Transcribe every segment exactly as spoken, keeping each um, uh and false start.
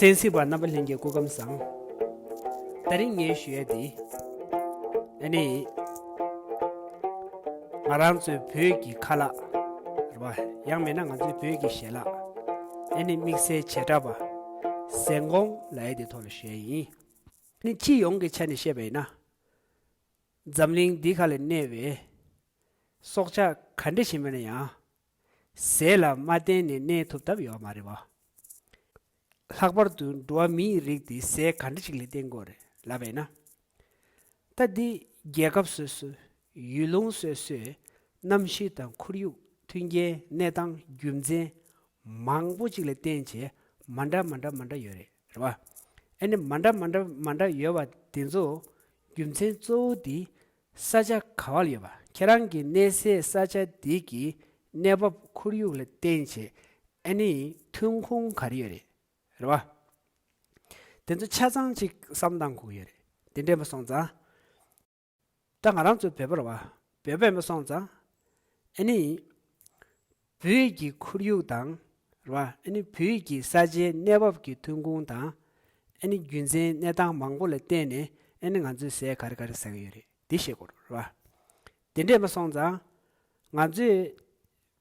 གསན་གཟིགས་པ་རྣམ་པ་ལྷན་རྒྱས་སྐུ་ཁམས་བཟང་། ད་རིང་ངས་ཞུ་ཡ་འདི། ཨ་ནི། ང་རང་ཚོའི་བོད་ཀྱི་ཁ་ལག་རེད་བ། ཡང་མིན་ན་ང་ཚོའི་བོད་ཀྱི་ཞལ་ལག་ཨ་ནི་དམིགས་བསལ་བྱེ་བྲག་པ། ཟན་གོང་ལབ་ཡ་འདི་ཐོག་ལ་ཞུ་ཡ་ཡིན། ཨ་ནི་སྤྱི་ཡོངས་ཀྱི་ཆ་ནས་བཤད་པ་ཡིན་ན། འཛམ་གླིང་འདི་ཁ་ལ་གནས་པའི་སྲོག་ཆགས་ག་འདྲ་ཞིག་ཡིན་ན་ཡང་། ཟས་ལ་མ་བརྟེན་ནས་གནས་ཐུབ་ཐབས་ཡོད་མ་རེད་བ། ལྷག་པར་དུ་འགྲོ་བ་མིའི་རིགས་འདི་ཟས་ག་འདྲ་ཞིག་ལ་བརྟེན་དགོས་རེད་ལབ་པས་ན། ད་འདི་རྒྱལ་ཁབ་སོ་སོའི་ཡུལ་ལུང་སོ་སོའི་གནམ་གཤིས་དང་ཁོར་ཡུག་མཐུན་རྐྱེན་གནས་སྟངས་རྒྱུ་མཚན་མང་པོ་ཅིག་ལ་བརྟེན་བྱས་མ་འདྲ་མ་འདྲ་མ་འདྲ་ཡོད་རེད། རེད་བ། ཨ་ནི་མ་འདྲ་མ་འདྲ་མ་འདྲ་ཡོད་པ་དེ་ཚོ་རྒྱུ་མཚན་གཙོ་བོ་དེ་ས་ཆ་ག་བ་ལ་ཡོད་པ། ཁྱེད་རང་གི་གནས་སའི་ས་ཆ་དེ་གི་གནས་བབ་ཁོར་ཡུག་ལ་བརྟེན་བྱས་ཨ་ནི་ཐོན་ཁུངས་ག་རེ་ཡོད་རེད། རེད་བ། དེ་ཚོ་ཆ་ཚང་ཅིག་བསམ་བཏང་དགོས་ཀྱི་ཡོད་རེད། དེ་འདྲས་མ་སོང་ཙང་། ད་ང་རང་ཚོ་བོད་པ་རེད་བ། བོད་པ་ཡིན་པ་སོང་ཙང་། ཨ་ནི། བོད་ཀྱི་ཁོར་ཡུག་དང་། རེད་བ། ཨ་ནི་བོད་ཀྱི་ས་ཆའི་གནས་བབ་ཀྱི་ཐོན་ཁུངས་དང་། ཨ་ནི་རྒྱུ་མཚན་གནས་སྟངས་མང་པོ་ལ་བརྟེན་ནས་ཨ་ནི་ང་ཚོས་ཟས་ག་རེ་ག་རེ་ཟ་གི་ཡོད་རེད་འདི་ཤེས་དགོས་རེད་བ། དེ་འདྲས་མ་སོང་ཙང་། ང་ཚོས་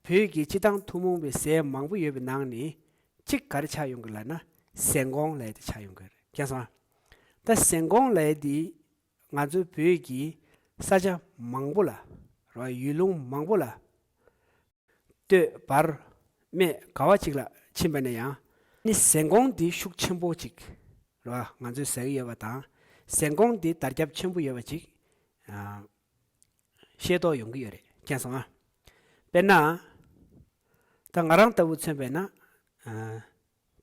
བོད་ཀྱི་སྤྱི་བཏང་ཐུན་མོང་བའི་ཟས་མང་པོ་ཡོད་པའི་ནང་ནས་གཅིག་ག་རེ་ཆགས་ཡོང་གི་ལབ་ན་ཟན་གོང་ལབ་ཡ་དེ་ཆགས་ཡོང་གི་རེད། མཁྱེན་སོང་ཨ། ད་ཟན་གོང་ལབ་ཡ་དེ་ང་ཚོའི་བོད་ཀྱི་ས་ཆ་མང་པོ་ལ། རེད་བ། ཡུལ་ལུང་མང་པོ་ལ་སྟོད་བར་སྨད་ག་བ་ཅིག་ལ་ཕྱིན་པ་ན་ཡང་ནི་ཟན་གོང་འདི་ཤུགས་ཆེན་པོ་ཅིག། རེད་བ། ང་ཚོས་ཟ་གི་ཡོད་པ་དང་ཟན་གོང་འདི་དར་ཁྱབ་ཆེན་པོ་ཡོད་པ་ཅིག། ཨ། ཤེས་རྟོགས་ཡོང་གི་ཡོད་རེད། མཁྱེན་སོང་ཨ། དཔེར་ན། ད་ང་རང་ལྟ་བུ་མཚོན་པས་ན། ཨ།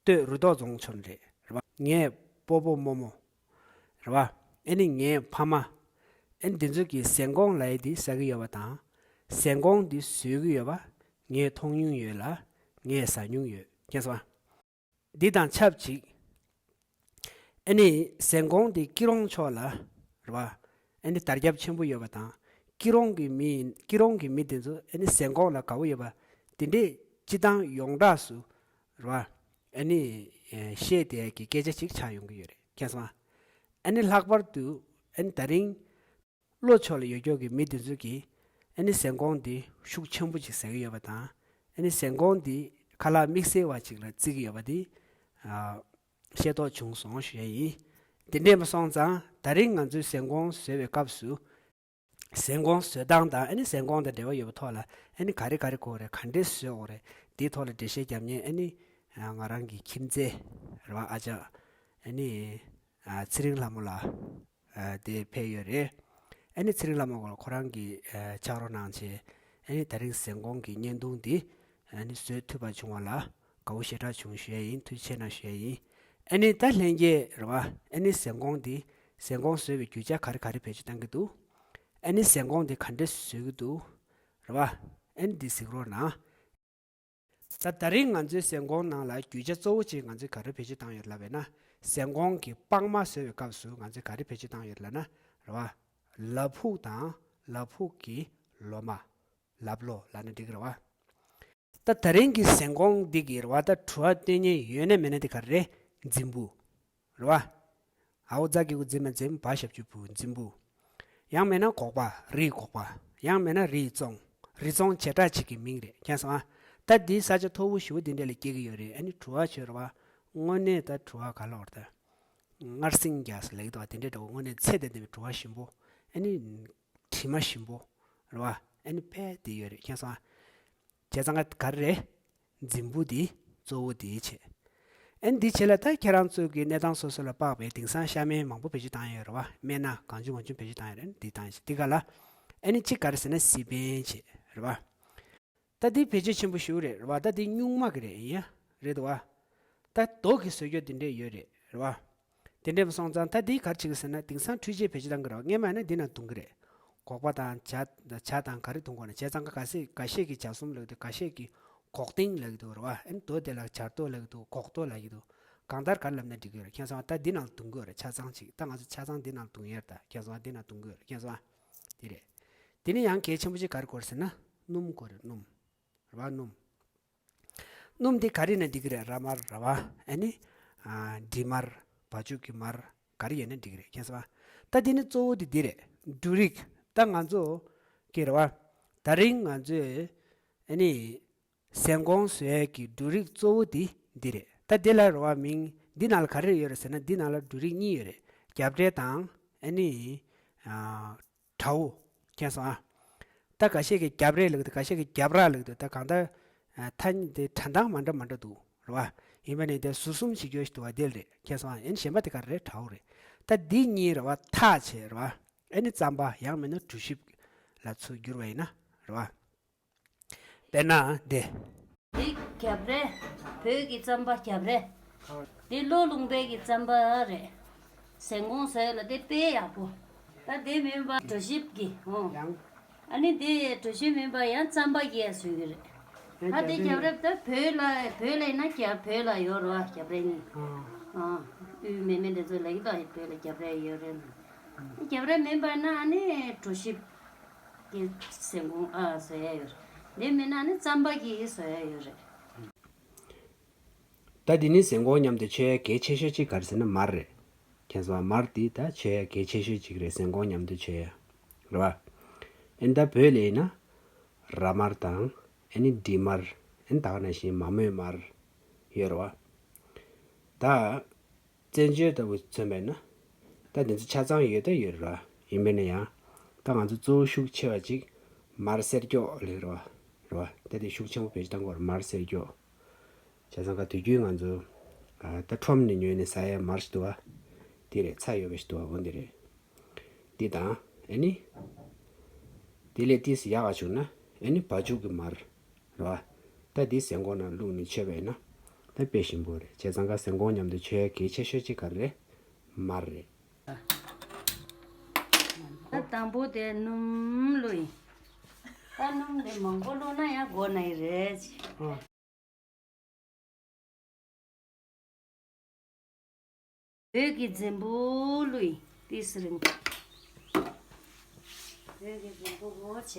སྟོད་རུ་ཐོག་རྫོང་ཆོན་རེད། རེད་བ། ངའི་སྤོ་བོ་རྨོ་མོ། རེད་བ། ཨ་ནི་ངའི་ཕ་མ། ཨ་ནི་འདི་ཚོ་གིས་ཟན་གོང་ལབ་ཡ་འདི་ཟ་གི་ཡོད་པ་དང་། ཟན་གོང་འདི་བཟོས་ཀྱི་ཡོད་པ་ངས་མཐོང་མྱོང་ཡོད་ལ་ངས་ཟ་མྱོང་ཡོད། མཁྱེན་སོང་ཨ། འདི་དང་ཆབས་ཅིག། ཨ་ནི་ཟན་གོང་འདི་སྐྱིད་གྲོང་ཕྱོགས་ལ། རེད་བ། ཨ་ནི་དར་ཁྱབ་ཆེན་པོ་ཡོད་པ་དང་། སྐྱིད་གྲོང་གི་མི་ཡིན། སྐྱིད་གྲོང་གི་མི་དེ་ཚོ་ཨ་ནི་ཟན་གོང་ལ་དགའ་བོ་ཡོད་པ། དེ་འདྲས་སྤྱི་བཏང་ཡོངས་གྲགས་སུ། རེད་བ། ཨ་ནི་ཨེ་བཤད་བསྡད་ཀྱི་སྐད་ཆ་ཅིག་ཆགས་ཡོང་གི་ཡོད་རེད། མཁྱེན་སོང་ཨ། ཨ་ནི་ལྷག་པར་དུ་ཨ་ནི་ད་རིང་ལྷོ་ཕྱོགས་ལ་ཡོད་ཀྱོག་གི་མི་དེ་ཚོ་གིས་ཨ་ནི་ཟན་གོང་འདི་ཤུགས་ཆེན་པོ་ཅིག་ཟ་གི་ཡོད་པ་དང་། ཨ་ནི་ཟན་གོང་འདི་ཁ་ལག་དམིགས་བསལ་བ་ཅིག་ལ་བརྩི་གི་ཡོད་པ་འདི། ཨ། ཤེས་རྟོགས་བྱུང་སོང་ཞུ་ཡ་ཡིན། དེ་འདྲས་མ་སོང་ཙང་ད་རིང་ང་ཚོས་ཟན་གོང་བཟོས་པའི་སྐབས་སུ། ཟན་གོང་བཟོ་སྟངས་དང་ཨ་ནི་ཟན་གོང་དང་འབྲེལ་བ་ཡོད་པའི་ཐོག་ལ་ཨ་ནི་ག་རེ་ག་རེ་དགོས་རེད། ག་འདྲས་བཟོས་དགོས་རེད། དེའི་ཐོག་ལ་འགྲེལ་བཤད་རྒྱབ་མཁན་ཨ་ནི་ང་རང་གི་ཁྱིམ་མཚེས་རེད་བ། ཨ་ཅག་ཨ་ནི་ཚེ་རིང་ལྷ་མོ་ལགས་དེ་ཕེབས་ཡོད་རེད། ཨ་ནི་ཚེ་རིང་ལྷ་མོ་ཁོ་རང་གིས་ཕྱག་རོགས་གནང་བྱས་ཨ་ནི་ད་རིང་ཟན་གོང་གི་བརྙན་ཐུང་འདི་ཨ་ནི་བཟོས་ཐུབ་པ་བྱུང་བ་ལ་དགའ་བོ་ཞེ་དྲག་བྱུང་ཞུ་ཡ་ཡིན། ཐུགས་རྗེ་ཆེ་གནང་ཞུ་ཡ་ཡིན། ཨ་ནི་ད་ལྷན་རྒྱས་རེད་བ། ཨ་ནི་ཟན་གོང་འདི་ཟན་གོང་བཟོས་པའི་རྒྱུ་ཆ་ག་རེ་ག་རེ་བེད་སྤྱོད་གཏང་གི་འདུག། ཨ་ནི་ཟན་གོང་འདི་ག་འདྲས་བཟོས་ཀྱི་འདུག། རེད་བ། ཨ་ནི་འདི་གཟིགས་རོགས་གནང་། ད་ད་རིང་ང་ཚོའི་ཟན་གོང་ནང་ལ་རྒྱུ་ཆ་གཙོ་བོ་ཅིག་ང་ཚོས་ག་རེ་བེད་སྤྱོད་བཏང་ཡོད་ལབ་པས་ན། ཟན་གོང་གི་པང་མ་བཟོ་བའི་སྐབས་སུ་ང་ཚོས་ག་རེ་བེད་སྤྱོད་བཏང་ཡོད་ལབ་ན། རེད་བ། ལ་ཕུག་དང་ལ་ཕུག་གི་ལོ་མ། ལབ་ལོ་ལབ་ན་འགྲིག་གི་རེད་བ། ད་ད་རིང་གི་ཟན་གོང་འདི་གི་རེད་བ། ད་དྲི་བ་བཏོན་མཁན་ཡོད་ན་མེད་ན་དེ་ག་རེ་རེད། རྫིང་བུ། རེད་བ། ཨའོ་ཛ་གི་གུ་རྫི་མ་རྫིམ་བ་ཞབས་ཀྱུ་བུ། རྫིང་བུ། ཡང་མེད་ན་སྒོག་པ། རིའི་སྒོག་པ། ཡང་མེད་ན་རིའི་ཙོང་། རི་ཙོང་བྱེ་བྲག་ཅིག་གི་མིང་རེད། མཁྱེན་སོང་ཨ། ད་འདི་ས་ཆ་མཐོ་པོ་ཞེ་པོ་འདི་འདྲ་ལ་སྐྱེ་གི་ཡོད་རེད། ཨ་ནི་དྲི་བ་བྱོས་རེད་བ། དངོས་གནས་ད་དྲི་བ་ག་ལ་བར་ད། ངར་སེང་རྒྱག་ས་ལེགས་འདུག་བ། དེ་འདྲའི་འདྲ་བོ་དངོས་གནས་ཚད་ལྡན་ལྡན་པའི་དྲི་བ་ཞིམ་པོ། ཨ་ནི། དྲི་མ་ཞིམ་པོ། རེད་བ། ཨ་ནི་ཕལ་དེ་ཡོད་རེད། མཁྱེན་སོང་ཨ། བྱས་ཙང་ག་རེ་རེད། རྫིང་བུ་འདི་གཙོ་བོ་འདི་བྱས། ཨ་ནི་འདི་བྱས་ལ་ད་ཁྱེད་རང་ཚོ་གི་གནས་སྟངས་སོ་སོ་ལ་དཔག་པའི་དེང་སང་ཤ་སྨན་མང་པོ་བེད་སྤྱོད་བཏང་ཡོད་རེད་བ། སྨན་སྣ་གང་བྱུང་མང་བྱུང་བེད་སྤྱོད་བཏང་ཡོད་རེད། འདི་བཏང་ཡོད་འདི་ག་ལ། ཨ་ནི་གཅིག་ག་རེ་ཟེར་ན་སི་པན་བྱས་རེད་བ། ད་འདི་བེད་སྤྱོད་ཆེན་པོ་ཞིག་རེད་རེད་བ། ད་འདི་སྨྱུག་མ་གི་རེད་ཡ། རེད་འདུག་བ། ད་རྡོ་གི་བཟོ་རྒྱུ་འདི་འདྲས་ཡོད་རེད་རེད་བ། དེ་འདྲས་མ་སོང་ཙང་ད་འདི་ག་རེ་བྱེད་ཀྱི་ཟེར་ན་དེང་སང་འཕྲུལ་ཆས་བེད་སྤྱོད་བཏང་གི་རེད་བ། སྔས་མ་ཡིན་ན་འདི་ནང་བརྡུང་གི་རེད། སྒོག་པ་དང་ཇ་ཇ་དང་ག་རེ་བརྡུང་དགོས་ན། བྱས་ཙང་ཁ་ཤས་ཁ་ཤས་ཀྱིས་ཇ་གསུམ་ལབ་ཀྱི་འདུག། ཁ་ཤས་ཀྱིས་སྒོག་ཏིང་ལབ་ཀྱི་འདུག་རེད་བ། ཨ་ནི་རྡོ་དེ་ལ་ཇ་རྡོ་ལབ་ཀྱི་འདུག། སྒོག་རྡོ་ལབ་ཀྱི་འདུག། གང་ལྟར་ག་རེ་ལབ་ན་འགྲིག་གི་ཡོད་རེད། མཁྱེན་སོང་ཨ། ད་འདི་ནང་བརྡུང་གི་ཡོད་རེད། ཆ་ཚང་ཅིག། ད་ང་ཚོ་ཆ་ཚང་འདི་ནང་བརྡུང་ཡོད་རེད་ད། མཁྱེན་སོང་ཨ། འདི་ནང་བརྡུང་གི་ཡོད་རེད། མཁྱེན་སོང་ཨ། འདི་རེད། དེ་ནས་ཡང་གལ་ཆེན་པོ་ཅིག་ག་རེ་དགོས་རེད་ཟེར་ན་སྣུམ་དགོས་རེད། སྣུམ། རེད་བ། སྣུམ། སྣུམ་འདི་ག་རེ་ན་འགྲིག་གི་རེད། ར་མར་ར་བ། ཨ་ནི། ཨ་འབྲི་མར། བ་ཕྱུགས་ཀྱི་མར། ག་རེ་ཡོད་ན་འགྲིག་གི་རེད། མཁྱེན་སོང་ཨ། ད་འདི་ནི་གཙོ་བོ་དེ་འདི་རེད། འབྲུ་རིགས། ད་ང་ཚོ་གི་རེད་བ། ད་རིང་ང་ཚོས་ཨ་ནི་ཟན་ཀོང་བཟོ་ཡས་ཀྱི་འབྲུ་རིགས་གཙོ་བོ་དེ་འདི་རེད། ད་འདི་ལ་རེད་བ། མིང་འདི་ནང་ལ་ག་རེ་ཡོད་རེད་ཟེར་ན། འདི་ནང་ལ་འབྲུ་རིགས་གཉིས་ཡོད་རེད། རྒྱབ་འབྲས་དང་ཨ་ནི་ཨ་བྲ་བོ། མཁྱེན་སོང་ཨ། ད་འགའ་ཤས་ཀྱིས་རྒྱབ་རས་ལབ་ཀྱི་འདུག་འགའ་ཤས་ཀྱིས་རྒྱབ་ར་ལབ་ཀྱི་འདུག་ད་གང་ལྟར་ཨ་ཐ་སྙད་དེ་འདྲ་མདོག་མ་འདྲ་མ་འདྲ་འདུག་རེད་བ། ཡིན་པ་ནི་དེ་ཟུར་གསུམ་ཞིག་ཡོད་ཞིག་འདུག་བ། དེ་རེད། མཁྱེན་སོང་ཨ། ཨ་ནི་གཞན་པ་དེ་ག་རེ་རེད། བྲ་བོ་རེད། ད་འདི་གཉིས་རེད་བ། འཐག་བྱས་རེད་བ། ཨ་ནི་རྩམ་པ་ཡང་མིན་ན་གྲོ་ཞིབ་ལ་ཚུར་བསྒྱུར་བ་ཡིན་ན་རེད་བ། དཔེར་ན་དེ། འདི་རྒྱབ་རས། བོད་ཀྱི་རྩམ་པ་རྒྱབ་རས། འདི་ལྷོ་ལུང་པའི་གི་རྩམ་པ་རེད། ཟན་ཀོང་བཟོ་ཡས་ལ་དེ་དཔེ་ཡག་པོ། ད་དེ་མིན་པ་གྲོ་ཞིབ་ཀྱི་འོ། ཡང་། ཨ་ནི་དེ་གྲོ་ཞིབ་མིན་པ་ཡང་རྩམ་པ་གིས་བཟོས་ཀྱི་རེད། ཡང་ད་དེ་རྒྱབ་རས་རྒྱབ་རས་ད་བོད་ལ་བོད་ལ་ཡིན་ན་རྒྱ་བོད་ལ་ཡོད་རེད་བ། རྒྱབ་རས་གཉིས། ཨ། ཨ་དབུས་མེད་མེད་དེ་ཚོ་ལ་ཡིན་ད་བོད་ལ་རྒྱབ་རས་ཡོད་རེད། རྒྱབ་རས་མིན་པ་ན་ཨ་ནི་གྲོ་ཞིབ། གི་ཟན་ཀོང་ཨ་བཟོ་ཡ་ཡོད་རེད། དེ་མིན་ན་ནི་རྩམ་པ་གིས་བཟོ་ཡ་ཡོད་རེད། ད་འདི་ནི་ཟན་ཀོང་མཉམ་དུ་མཆོད་ཡ་གལ་ཆེ་ཤོས་གཅིག་ག་རེ་ཟེར་ན་མར་རེད། མཁྱེན་སོང་ཨ། མར་འདི་ད་མཆོད་ཡ་གལ་ཆེ་ཤོས་གཅིག་རེད། ཟན་ཀོང་མཉམ་དུ་མཆོད་ཡ་རེད་བ། ཨ་ནི་ད་བོད་ལ་ཡིན་ན་ར་མར་དང་ཨ་ནི་འབྲི་མར། ཨ་ནི་ད་ག་ནང་བཞིན་མ་རྨོས་མར་ཡོད་རེད་བ། ད་བཙན་བྱོལ་ལྟ་བུ་མཚོན་པ་ཡིན་ན། ད་འདི་ཚོ་ཆ་ཚང་ཡོད་ད་ཡོད་རེད་བ། ཡིན་པས་ན་ཡང་ད་ང་ཚོ་གཙོ་བོ་ཤུགས་ཆེ་བ་ཅིག་མར་གསེར་སྐྱོགས་ལབ་རེད་བ། རེད་བ། ད་དེ་ཤུགས་ཆེན་པོ་བེད་སྤྱོད་བཏང་གི་ཡོད་རེད། མར་གསེར་སྐྱོགས། བྱས་ཙང་ཀ་དུས་རྒྱུན་ང་ཚོ་ཨ་ད་ཁྲོམ་ནས་ཉོས་ནས་ཟ་ཡ་མར་ཞིག་འདུག་བ། དེ་རེད། ཚྭ་ཡོད་པ་ཞིག་འདུག་བ། འོ་འདི་རེད། འདི་དང་ཨ་ནི། དེ་ལས་ཏིས་ཡག་ག་བྱུང་ན་ཨ་ནི་བ་ཕྱུགས་ཀྱི་མར། རེད་བ། ད་འདི་ཟན་ཀོང་ནང་བླུགས་ནས་མཆོད་པ་ཡིན་ན་ད་དཔེ་ཞིམ་པོ་རེད། བྱས་ཙང་ཀ་ཟན་ཀོང་མཉམ་དུ་མཆོད་ཡ་གལ་ཆེ་ཤོས་གཅིག་ག་རེ་རེད། མར་རེད། ད་དང་པོ་དེ་སྣུམ་བླུགས་ཡིན། ད་སྣུམ་དེ་མང་པོ་བླུགས་ན་ཡང་དགོས་ན་ཡི་རེད། ཨ། བོད་ཀྱི་རྫིང་བུ་བླུགས་ཡིན། ཏིས་རིང་། བོད་ཀྱི་རྫིང་བུ་བོ་བྱས།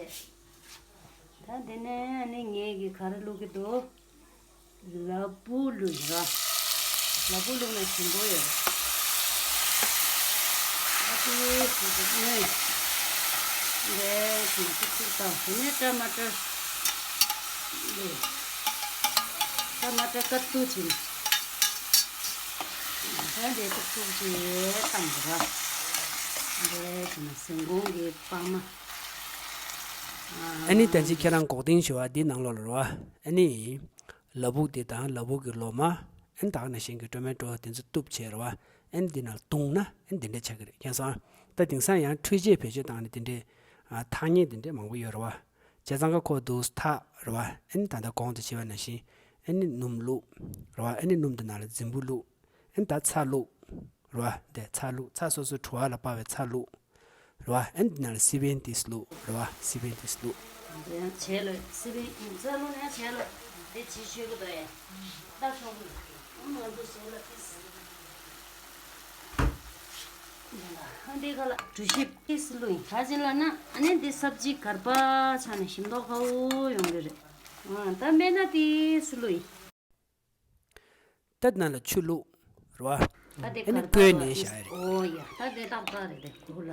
ད་འདི་ནས་ནི་ངེད་ཀྱིས་ག་རེ་བླུགས་ཀྱི་འདུག་ལ་ཕུག་བླུགས་ཡིན་ར། ལ་ཕུག་བླུགས་ན་ཞིམ་པོ་ཡོད་རེད། ལ་ཕུག་ཞིམ་པོ་སྔོན། འདས་ཀྱི་ཐུག་ཐུག་དང་དེ་ནས་ཊ་མ་ཊར། ཊ་མ་ཊར་ཀ་ཏུ་ཅིན། ད་འདི་ཏུག་ཏུག་ཅིག་བཏང་གི་ར། འདི་ཅི་ན་ཟན་ཀོང་གི་པགས་མ། ཨ་ནི་ད་ཅི་ཁྱེད་རང་འགོག་ཐེངས་ཞུ་བ་འདི་ནང་ལོགས་ལ་ར་བ། ཨ་ནི་ལ་ཕུག་འདི་དང་ལ་ཕུག་གི་ལོ་མ། ཨ་ནི་ད་ག་ནང་བཞིན་གྱི་ཊོ་མེ་ཊོ་དེ་ཚོ་གཏུབ་བྱས་ར་བ། ཨ་ནི་འདི་ནང་བརྡུངས་ན་ཨ་ནི་འདི་འདྲ་ཆགས་ཀྱི་རེད། མཁྱེན་སོང་ཨ། ད་དེང་སང་ཡང་འཕྲུལ་ཆས་བེད་སྤྱོད་བཏང་ནས་དེ་འདྲའི་ཨ་ཐག་ཉེ་དེ་འདྲའི་མང་པོ་ཡོད་ར་བ། བྱས་ཙང་ཀ་ཁོ་འདུག་ཐག་རེད་བ། ཨ་ནི་ད་ལྟ་གོང་དུ་བྱས་པ་ནང་བཞིན་ཨ་ནི་སྣུམ་བླུགས་རེད་བ། ཨ་ནི་སྣུམ་དེ་ནང་ལ་རྫིང་བུ་བླུགས། ཨ་ནི་ད་ཚྭ་བླུགས་རེད་བ། དེ་ཚྭ་བླུགས། ཚྭ་སོ་སོའི་བྲོ་བ་ལ་དཔག་པའི་ཚྭ་བླུགས་རེད་བ། ཨ་ནི་དེ་ནང་ལ་སི་པན་ཏིས་བླུགས་རེད་བ། སི་པན་ཏིས་བླུགས། དེ་ཡང་བྱས་ལ་སི་པན་ཚྭ་བླུགས་ན་བྱས་ལ་དེ་ཅི་ཤོད་གི་དོ་ཡ། ད་ཤོག་གི་ང་ཚོ་བྱས་ལ་ཏིས། འདི་ཁ་ལ་གྲོ་ཞིབ་ཏིས་བླུགས་ཡིན། ག་ཅི་ལབ་ན་ཨ་ནི་འདི་སབ་ཇི་གར་པ་ཆགས་ནས་ཞིམ་མདོག་ཁ་པོ་ཡོང་གི་རེད། ཨ་ད་སྨན་སྣ་ཏིས་བླུགས་ཡིན། ད་ནང་ལ་ཆུ་བླུགས་རེད་བ། ད་དེ་ཨ་ནི་གར་པ་བསྐོལ་ལ་ནས་ཏིས། བཞག་ཡ་རེད། ཨོ་ཡ། ད་དེ་ཏག་ཏག་རེད་དེ་གུ་ལ།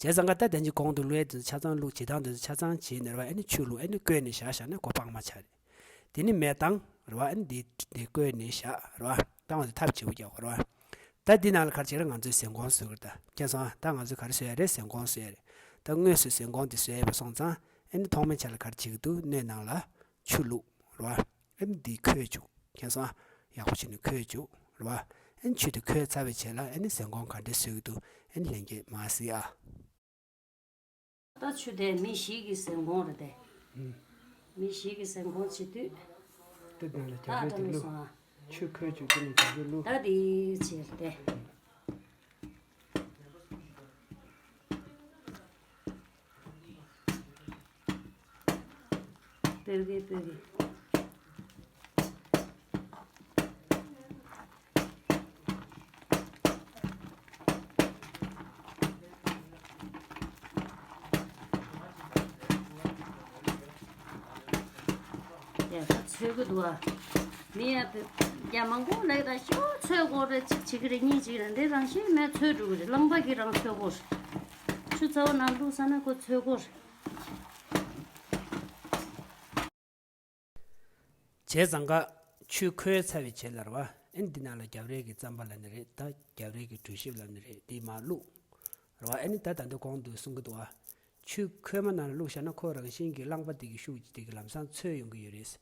བྱས་ཙང་ཀ་ད་དེ་ཅི་གོང་དུ་བླུགས་ཡས་དེ་ཚོ་ཆ་ཚང་བླུགས། བྱེད་སྟངས་དེ་ཚོ་ཆ་ཚང་བྱས་ནས་རེད་བ། ཨ་ནི་ཆུ་བླུགས། ཨ་ནི་བསྐོལ་ནས་བཞག་བཞག་ན་ཁོ་པགས་མ་ཆགས་རེད། དེ་ནི་མེ་བཏང་རེད་བ། ཨ་ནི་འདི་འདི་བསྐོལ་ནས་བཞག་རེད་བ། བཏང་བ་དེ་ཐབས་བྱེད་པོ་རྒྱག་དགོས་རེད་བ། ད་འདི་ནང་ལ་ག་རེ་བྱེད་རེད། ང་ཚོས་ཟན་ཀོང་བཟོ་གི་རེད། ད་མཁྱེན་སོང་ཨ། ད་ང་ཚོས་ག་རེ་བཟོ་ཡ་རེད། ཟན་ཀོང་བཟོ་ཡ་རེད། ད་དངོས་སུ་ཟན་ཀོང་འདི་བཟོ་ཡ་ཡོད་པ་སོང་ཙང་ཨ་ནི་ཐོག་མའི་ཆ་ལ་ག་རེ་བྱེད་ཀྱི་འདུག་སྣོད་ནང་ལ་ཆུ་བླུགས་རེད་བ། ཨ་ནི་འདི་ཁོལ་བཅུག་མཁྱེན་སོང་ཨ། ཡག་པོ་བྱས་ནས་ཁོལ་བཅུག་རེད་བ། ཨ་ནི་ཆུ་དེ་ཁོལ་ཚར་བའི་རྗེས་ལ་ཨ་ནི་ཟན་ཀོང་ག་འདྲས་བཟོ་གི་འདུག་ཨ་ནི་ལྷན་རྒྱས་མར་གཟིགས་ཨ། ད་ཆུ་དེ་མི་བཞི་གི་ཟན་ཀོང་རེད་དེ། ཨུམ། མི་བཞི་གི་ཟན་ཀོང་བྱེད་དུས། དེ་དང་ལ་ད་རྒྱབ་ལོགས་དེ་བླུགས། སོང་ཨ། ཆུ་ཁོལ་བཅུག་དེ་ནས་རྒྱབ་ལོགས་བླུགས། ད་དེ་བྱས་རེད་དེ། སྤོས་ཀྱི་སྤོས་ཀྱི། ཡ། ཚོས་གི་འདུག་ཨ། མི་ཡ་བོད་རྒྱ་མང་པོ་ལེགས་དང་ཤོ་ཚོས་གོ་རེ་གཅིག་བྱེད་གི་རེ་གཉིས་བྱེད་གི་རེ་འདི་རང་བཞིན་མེད་ཚོས་འགྲོ་གི་རེ་རླངས་པ་གི་རང་ཚོས་གོ་རེ། ཆུ་ཚ་བོ་ནང་བླུགས་ས་ན་ཁོ་ཚོས་གོ་རེ། བྱས་ཙང་ཀ་ཆུ་ཁོལ་ཚར་བའི་རྗེས་ལ་རེད་བ། ཨེ་འདི་ནང་ལ་རྒྱབ་རས་ཀྱི་རྩམ་པ་ལབ་ནི་རེད། ད་རྒྱབ་རས་ཀྱི་གྲོ་ཞིབ་ལབ་ནི་རེད། འདི་མར་བླུགས་རེད་བ། ཨེ་ནི་ད་ད་འདི་གོང་དུ་གསུང་གི་འདུག་བ། ཆུ་ཁོལ་མ་ནང་ལ་བླུགས་བཞག་ན་ཁོ་རང་བཞིན་གྱིས་རླངས་པ་དེ་གི་ཤུགས་ཀྱིས་དེ་གི་ལམ་སང་ཚོས་ཡོང་གི་ཡོད་རེད།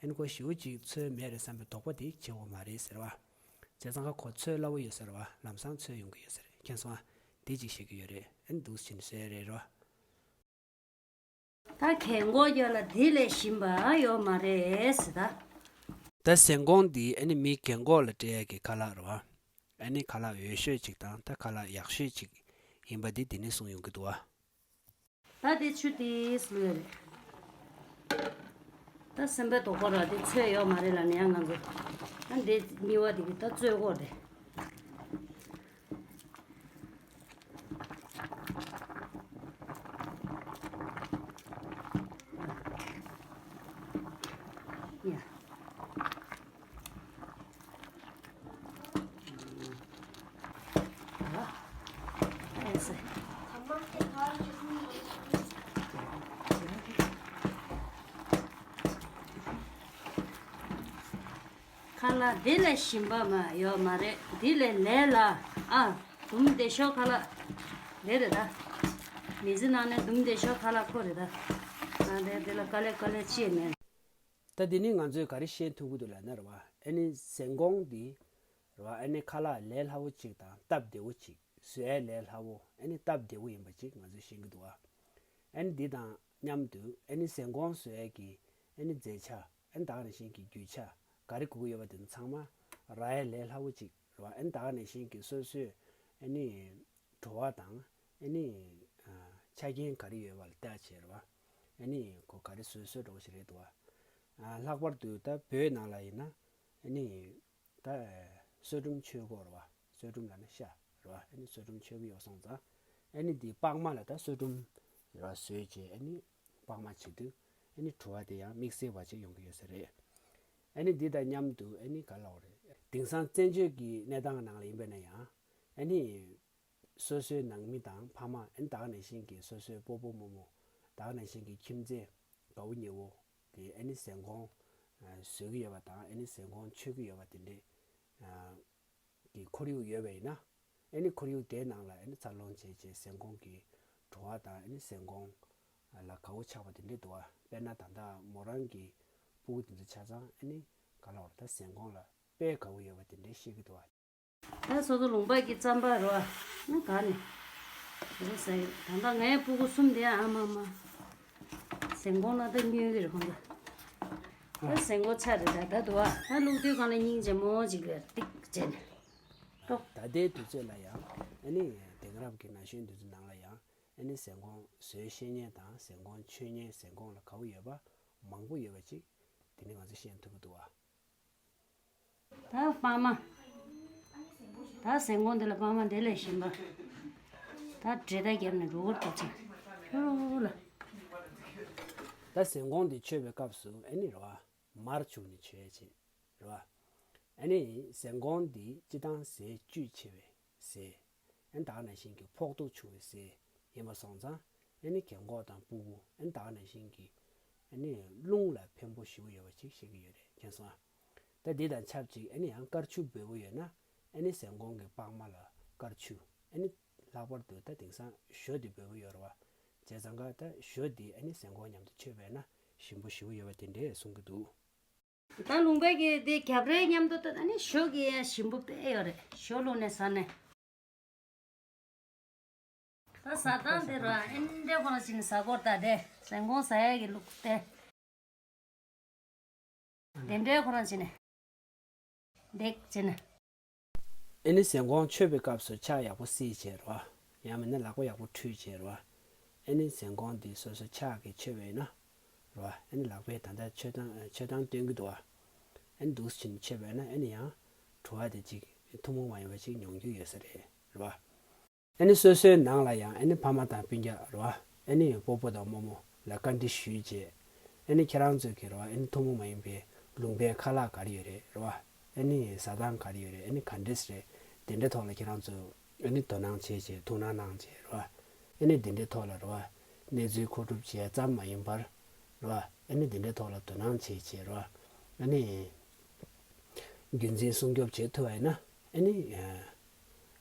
ཨེ་ནི་ཁོ་ཞེ་པོ་ཅིག་ཚོས་མེད་རེད་བསམ་པའི་དོགས་པ་དེ་བྱེད་དགོས་མ་རེད་ཟེར་བ། བྱས་ཙང་ཁ་ཁོ་ཚོས་སླ་བོ་ཡོད་ཟེར་བ། ལམ་སང་ཚོས་ཡོང་གི་ཡོད་ཟེར། མཁྱེན་སོང་ཨ། དེ་ཅིག་བཤད་ཀྱི་ཡོད་རེད། ཨེ་ནི་འདུག་ཕྱིན་བཟོས་རེད་རོ། ད་རྒན་གོག་ཡོད་ལ་དེ་ལས་ཞིམ་པ་ཡོད་མ་རེད་ཟེར་ད། ད་ཟན་གོང་འདི་ཨ་ནི་མི་རྒན་གོག་ལ་སྤྲད་ཡ་གི་ཁ་ལག་རེད་བ། ཨ་ནི་ཁ་ལག་འོས་ཤོས་ཅིག་དང་ད་ཁ་ལག་ཡག་ཤོས་ཅིག་ཡིན་པ་འདི་དེ་ནས་གསུངས་ཡོང་གི་འདུག་བ། ད་དེ་ཆུ་དེ་བླུགས་ཡ་རེད། ད་སེམས་པའི་དོགས་པ་ར་དེ་ཚོས་ཡོད་མ་རེད་ལ་ནི་ཡང་ང་ཚོ། ད་འདི་སྨྱི་བ་དེ་གི་ད་ཚོས་གོ་རེད། ཡ། ཁ་ལག་འདི་ལས་ཞིམ་པ་མ་ཡོད་མ་རེད། འདི་ལས་ལས་ལ་ཨ་འདུམ་བདེ་ཤོས་ཁ་ལག་འདི་རེད་ད། མི་ཚེ་ནང་ནས་འདུམ་བདེ་ཤོས་ཁ་ལག་ཁོ་རེད་ད། ང་འདི་འདི་ལ་དཀའ་ལས་དཀའ་ལས་ཅི་ཡང་མེད། ད་འདི་ནི་ང་ཚོས་ག་རེ་ཤེས་ཐུབ་ཀྱི་འདུག་ལབ་ན་རེད་བ། ཨ་ནི་ཟན་གོང་འདི་རེད་བ། ཨ་ནི་ཁ་ལག་ལས་སླ་བོ་གཅིག་དང་སྟབས་བདེ་བོ་གཅིག་བཟོ་ཡ་ལས་སླ་བོ། ཨ་ནི་སྟབས་བདེ་བོ་ཡིན་པ་གཅིག་ང་ཚོས་ཤེས་ཀྱི་འདུག་བ། ཨ་ནི་འདི་དང་མཉམ་དུ་ཨ་ནི་ཟན་གོང་བཟོ་ཡ་གི་ཨ་ནི་རྫས་ཆ། ཨ་ནི་ད་ག་ནང་བཞིན་གྱི་རྒྱུ་ཆ་ག་རེ་དགོས་ཀྱི་ཡོད་པ་དེ་ཚོ་ཚང་མ་རག་ཡ་ལས་སླ་བོ་གཅིག་རེད་བ། ཨ་ནི་ད་ག་ནང་བཞིན་གྱི་སོ་སོས་ཨ་ནི་བྲོ་བ་དང་ཨ་ནི་ཆ་རྐྱེན་ག་རེ་ཡོད་པ་ལ་བལྟས་བྱས་རེད་བ། ཨ་ནི་ཁོ་ག་རེ་བཟོས་བཟོས་འགྲོ་བ་ཞིག་རེད་འདུག་བ། ལྷག་པར་དུ་ད་བོད་ནང་ལ་ཡིན་ན་ཨ་ནི་ད་སོལ་ཀྲུམ་མཆོད་ཀྱི་ཡོད་རེད་བ། སོལ་ཀྲུམ་ལབ་ན་ཤ་རེད་བ། ཨ་ནི་སོལ་ཀྲུམ་མཆོད་ཀྱི་ཡོད་སོང་ཙང་ཨ་ནི་འདི་སྤགས་མ་ལ་ད་སོལ་ཀྲུམ་རེད་བ་བཟོས་བྱས་ཨ་ནི་སྤགས་མ་བྱེད་དུས་ཨ་ནི་བྲོ་བ་དེ་ཡང་དམིགས་བསལ་བ་ཅིག་ཡོང་གི་ཡོད་ས་རེད། ཨ་ནི་འདི་དང་མཉམ་དུ་ཨ་ནི་ག་ལབ་དགོས་རེད། དེང་སང་བཙན་བྱོལ་གྱི་གནས་སྟངས་ནང་ལ་ཡིན་པ་ན་ཡང་ཨ་ནི་སོ་སོའི་ནང་མི་དང་ཕ་མ་ཨ་ནི་ད་ག་ནང་བཞིན་གྱི་སོ་སོའི་སྤོ་བོ་རྨོ་མོ་ད་ག་ནང་བཞིན་གྱི་ཁྱིམ་མཚེས་དགའ་བོ་ཉེ་བོ་གི་ཨ་ནི་ཟན་གོང་བཟོ་གི་ཡོད་པ་དང་ཨ་ནི་ཟན་གོང་མཆོད་ཀྱི་ཡོད་པ་དེ་འདྲའི་གི་ཁོར་ཡུག་ཡོད་པ་ཡིན་ན། ཨ་ནི་ཁོར་ཡུག་དེའི་ནང་ལ་ཨ་ནི་འཚར་ལོངས་བྱས་བྱས་ཟན་གོང་གི་བྲོ་བ་དང་ཨ་ནི་ཟན་གོང་ལ་དགའ་བོ་ཆགས་པ་དེ་འདྲས་འདུག་བ། དཔེར་ན་ད་ལྟ་མོ་རང་གི་སྤུ་གུ་དེ་ཚོ་ཆ་ཚང་ཨ་ནི་ག་ལབ་དགོས་རེད། ད་ཟན་གོང་ལ་དཔེ་དགའ་བོ་ཡོད་པ་དེ་འདྲས་ཤེས་ཀྱི་འདུག་བ། ད་སོ་སོ་ལུང་པ་གི་རྩམ་པ་རོ་ཨ་ནི་ག་ནས་རེད་ཟེར། ད་ལྟ་ངའི་སྤུ་གུ་གསུམ་དེ་ཨ་མ་མ་ཟན་གོང་ལ་ད་སྨྱོས་ཀྱི་རེད་ཁོང་ཚོ། ད་ཟན་གོང་ཆ་རེད་ད་ད་འདུག་བ། ད་བླུགས་དུས་སྒང་ལ་སྙིང་རྗེ་མོ་ཅིག་ལ་ཏིག་བྱས་ནས། ད་ལྟའི་དུས་ཚོད་ལ་ཡང་ཨ་ནི་དེང་རབས་ཀྱི་ན་གཞོན་འདི་ཚོའི་ནང་ལ་ཡང་ཨ་ནི་ཟན་གོང་བཟོ་ཤེས་མཁན་དང་ཟན་གོང་མཆོད་མཁན་ཟན་གོང་ལ་དགའ་བོ་ཡོད་པ་མང་པོ་ཡོད་པ་ཅིག་དེ་ནི་ང་ཚོས་ཤེས་ཐུབ་ཀྱི་འདུག་བ། ད་སྤགས་མ། ད་ཟན་གོང་འདི་ལ་སྤགས་མ་འདི་ལས་ཞིམ་པ། ད་འབྲས་དང་རྒྱབ་ནས་རུ་གུར་ཏོག་ཙམ་ལྷུ་ལ། ད་ཟན་གོང་འདི་མཆོད་པའི་སྐབས་སུ་ཨ་ནི་རེད་བ། མར་བྱུགས་ནས་མཆོད་ཡ་བྱེད། རེད་བ། ཨ་ནི་ཟན་གོང་འདི་སྤྱིར་བཏང་ཟས་བཅུད་ཆེ་བའི་ཟས། ཨ་ནི་ད་ག་ནང་བཞིན་གྱི་ཕོག་ཐུག་ཆུང་བའི་ཟས་ཡིན་པ་སོང་ཙང་ཨ་ནི་རྒན་གོག་དང་སྤུ་གུ་ཨ་ནི་ད་ག་ནང་བཞིན་གྱི་ཨ་ནི་རླུང་ལ་ཕན་པོ་ཞེ་པོ་ཡོད་པ་ཅིག་ཤེས་ཀྱི་ཡོད་རེད། མཁྱེན་སོང་ཨ། ད་འདི་དང་ཆབས་ཅིག་ཨ་ནི་ཡང་དཀར་ཆུ་འབེལ་པོ་ཡོད་ན་ཨ་ནི་ཟན་གོང་གི་སྤགས་མ་ལ་དཀར་ཆུ། ཨ་ནི་ལྷག་པར་དུ་ད་དེང་སང་ཞོ་འདི་འབེལ་པོ་ཡོད་རེད་བ། བྱས་ཙང་ཀ་ད་ཞོ་འདི་ཨ་ནི་ཟན་གོང་མཉམ་དུ་མཆོད་པས་ན་ཞིམ་པོ་ཞེ་པོ་ཡོད་པ་དེ་འདྲས་གསུང་གི་འདུག་ད་ལུང་པའི་གི་དེ་རྒྱབ་རའི་མཉམ་དུ་ད་ནི་ཞོ་གི་ཡ་ཞིམ་པོ་དཔེ་ཡོད་རེད། ཞོ་བླུགས་ནས་ཟ་ནས། ད་ཟ་སྟངས་དེ་ར་ཨེ་འདྲས་ཁོ་རང་བྱས་ནས་ཟ་གོ་ད་དེ་ཟན་གོང་ཟ་ཡ་གི་ལུགས་དེ། དེ་འདྲས་ཁོ་རང་བྱས་ནས། འདེགས་བྱས་ནས། ཨེ་ནི་ཟན་གོང་མཆོད་པའི་སྐབས་སུ་ཕྱག་ཡག་པོ་བསིལ་བྱས་རོ། ཡང་མིན་ན་ལག་པ་ཡག་པོ་འཁྲུད་བྱས་རོ། ཨེ་ནི་ཟན་གོང་འདི་སོ་སོ་ཕྱག་གིས་མཆོད་པ་ཡིན་ན་རོ། ཨེ་ནི་ལག་པས་ད་ལྟ་མཆོད་སྟངས་མཆོད་སྟངས་སྟོན་གྱི་འདུག་བ། ཨེ་ནི་འདུག་སེ་བྱས་ནས་མཆོད་པ་ཡིན་ན་ཨེ་ནི་ཡང་བྲོ་བ་དེ་ཅིག་ཐུན་མོང་མ་ཡིན་པ་ཅིག་མྱོང་རྒྱུ་ཡོད་ས་རེད་རོ། ཨེ་ནི་སོ་སོའི་ནང་ལ་ཡང་ཨེ་ནི་ཕ་མ་དང་སྤུན་ཀྱག་རོ། ཨེ་ནི་སྤོ་བོ་དང་རྨོ་མོ་ལ་བཀའ་འདྲི་ཞུས་རྗེས། ཨ་ནི་ཁྱེད་རང་ཚོས་ཀྱི་རེད་བ། ཨ་ནི་ཐུན་མོང་མ་ཡིན་པའི་ལུང་པའི་ཁ་ལག་ག་རེ་ཡོད་རེད། རེད་བ། ཨ་ནི་ཟ་སྟངས་ག་རེ་ཡོད་རེད། ཨ་ནི་ག་འདྲས་རེད། དེ་འདྲའི་ཐོག་ལ་ཁྱེད་རང་ཚོས་ཨ་ནི་དོ་སྣང་བྱེད་བྱེད། ཐུགས་སྣང་གནང་བྱེད། རེད་བ། ཨ་ནི་དེ་འདྲའི་ཐོག་ལ་རེད་བ། གནས་ཚུལ་མཁོ་སྒྲུབ་བྱེད་ཡ་ཙམ་མ་ཡིན་པར། རེད་བ། ཨ་ནི་དེ་འདྲའི་ཐོག་ལ་དོ་སྣང་བྱེད་བྱེད། རེད་བ། ཨ་ནི་རྒྱུན་འཛིན་སྲུང་སྐྱོབ་བྱེད་ཐུབ་པ་ཡིན་ན། ཨ་ནི་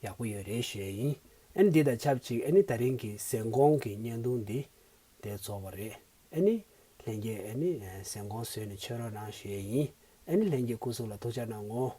ཡག་པོ་ཡོད་རེད་ཞུ་ཡ་ཡིན། ཨ་ནི་འདི་དང་ཆབས་ཅིག་ཨ་ནི་ད་རིང་གི་གཟན་གོང་གི་བརྙན་ཐུང་འདི་དེ་རྫོགས་པ་རེད། ཨ་ནི་ལྷན་རྒྱས་ཨ་ནི་གཟན་གོང་བཟོས་ནས་མཆོད་རོགས་གནང་ཞུ་ཡ་ཡིན། ཨ་ནི་ལྷན་རྒྱས་སྐུ་གཟུགས་ལ་ཐུགས་ཅག་གནང་ངོ་།